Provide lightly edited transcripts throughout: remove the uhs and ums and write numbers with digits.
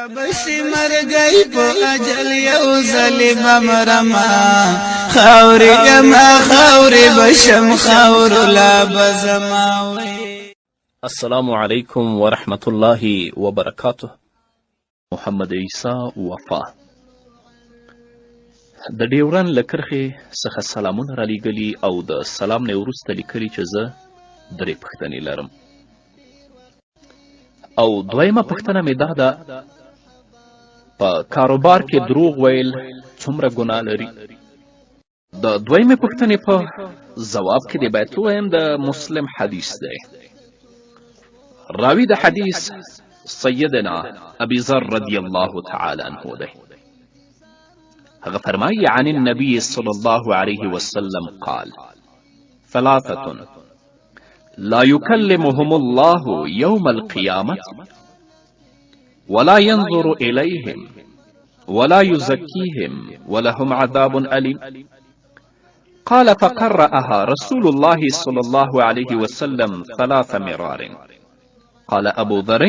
رابشي مرګی په اجل یو ځل به مرمه، خاورې یمه خاورې به شم، خاورو لا به زما وي. السلام علیکم ورحمت الله وبرکاته. محمد عیسی وفا د ډیورن له کرښې څخه سلامونه رالیږلي او د سلام نه وروسته لیکلي چې زه درې پوښتنې لرم. او دویمه پوښتنه مې دا ده، په کاروبار کې دروغ ویل څومره ګناه لري؟ د دویمې پوښتنې په ځواب کې دی باید ووایم د مسلم حدیث دی. راوی د حدیث سیدنا ابي ذر رضی الله تعالی عنه دی. هغه فرمایي عن النبي صلی الله علیه وسلم قال: ثلاثة لا يكلمهم الله يوم القيامة ولا ينظر إليهم ولا يزكيهم ولهم عذاب أليم. قال فقرأها رسول الله صلى الله عليه وسلم ثلاث مرار. قال أبو ذر: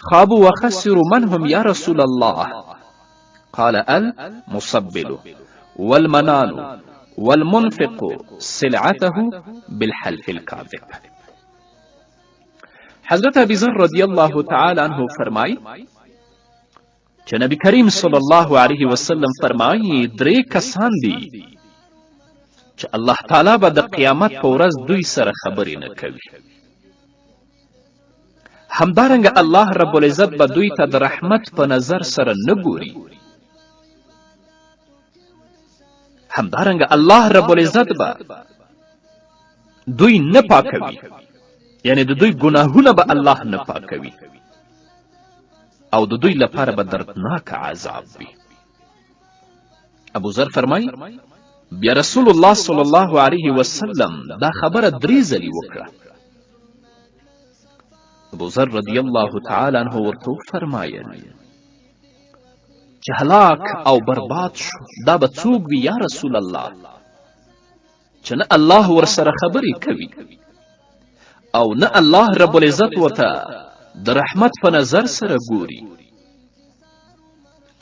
خابوا وخسروا، من هم يا رسول الله؟ قال: المصبل والمنان والمنفق سلعته بالحلف الكاذب. حضرت ابي ذر رضی الله تعالی عنه فرمایي چې نبی کریم صلی الله علیه وسلم فرمایي درې کسان دي چې الله تعالی به د قیامت په ورځ دوی سره خبرې نه کوي. همدارنګه الله رب العزت به دوی ته د رحمت په نظر سره نه ګوري. همدارنګه الله رب العزت به دوی نه پاکوي، یعنی د دوی ګناهونه به الله نه پاکوي او د دوی لپاره به دردناک عذاب وي. ابو ذر فرمایي بیا رسول الله صلی الله علیه وسلم دا خبره درې ځلې وکړه. ابو ذر رضی الله تعالی عنه ورته وفرمایل چې هلاک او برباد شو، دا به څوک وي یا رسول الله چې نه الله ورسره خبرې کوي او نه الله رب العزت ورته د رحمت په نظر سره ګوري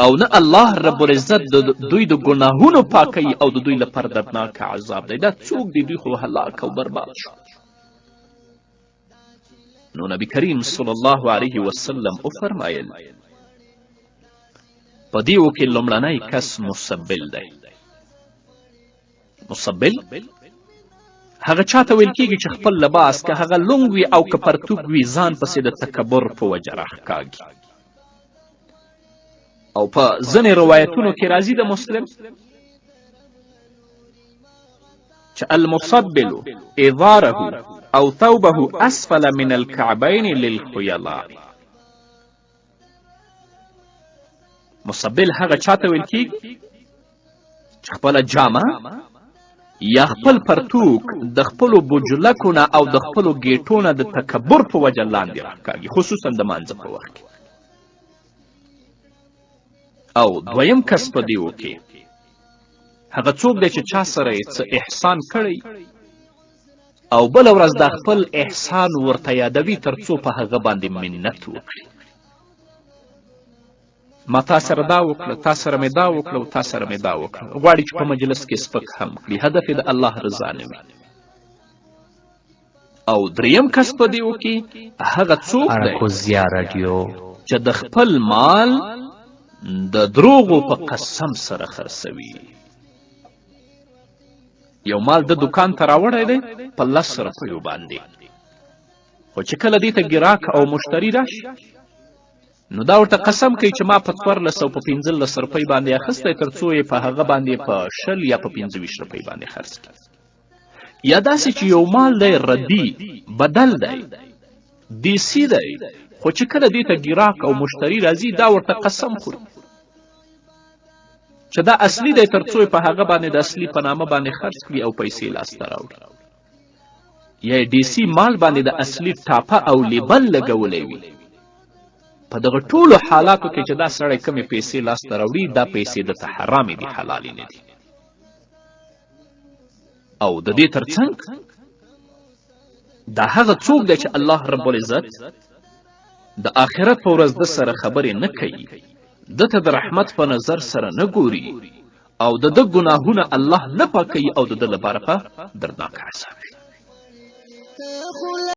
او نه الله رب العزت د دوی د ګناهونو پاکوي او د دوی لپاره دردناک عذاب دی؟ دا څوک دی؟ دوی خو هلاک او برباد شو. نو نبی کریم صلی الله علیه وسلم وفرمایل په دیو کې لومړنی کس مسبل دی. مسبل هغه چاته ویل کیږي چې خپل لباس که هغه لونګ وي او که پرتوګ وي ځان پسې د تکبر په وجه راښکاږي. او په ځینې روایتونو کې راځي د مسلم چې المصبل ازاره او ثوبه اسفل من الكعبین للخیلاء. مصبل هغه چاته ویل کیږي چې خپله جامه یا خپل پرتوک د خپلو بجلکو نه او د خپلو ګیټو نه د تکبر په وجه لاندې راکاږي، خصوصا د مانځه په وخت کې. او دویم کس په دیو کې هغه څوک دی چې چا سره یې څه احسان کړی او بله ورځ دا خپل احسان ورته یادوي تر څو په هغه باندې منت وکړي. ما تا سره دا وکړه، تا سره مې دا وکړه او تا سره مې دا وکړه. غواړي چې په مجلس کې سپک هم کړي، هدف یې د الله رضا نه وي. او دریم کس په دیو کې هغه څوک دی اراکوزیا راډیو چې د خپل مال د دروغو په قسم سره خرڅوي. یو مال د دکان ته راوړی دی په 10 روپیو باندې، خو چې کله دې ته ګراک او مشتري راشي نو دا ورته قسم کوي چې ما په 14 او په 15 روپۍ باندې اخیستی، تر څو یې په هغه باندې په 20 یا په 25 روپۍ باندې خرڅ کړي. یا داسې چې یو مال دی ردي بدل دی دیسی دی، خو چې کله دې ته ګراک او مشتري راځي دا ورته قسم خوري چې دا اصلي دی، تر څو یې په هغه باندې د اصلي په نامه باندې خرڅ کړي او پیسې لاسته راوړي. یا یې دیسي مال باندې د اصلي ټاپه او لیبل لګولی وي. په دغه ټولو حالاتو کې چې دا سړی کومې پیسې لاسته راوړي دا پیسې ده ته حرامې دي، حلالې نه دي. او د دې ترڅنګ دا هغه څوک دی چې الله رب العزت د آخرت په ورځ ده سره خبرې نه کوي، ده ته د رحمت په نظر سره نه ګوري او د ده ګناهونه الله نه پاکوي او د ده لپاره په دردناک عذاب وي.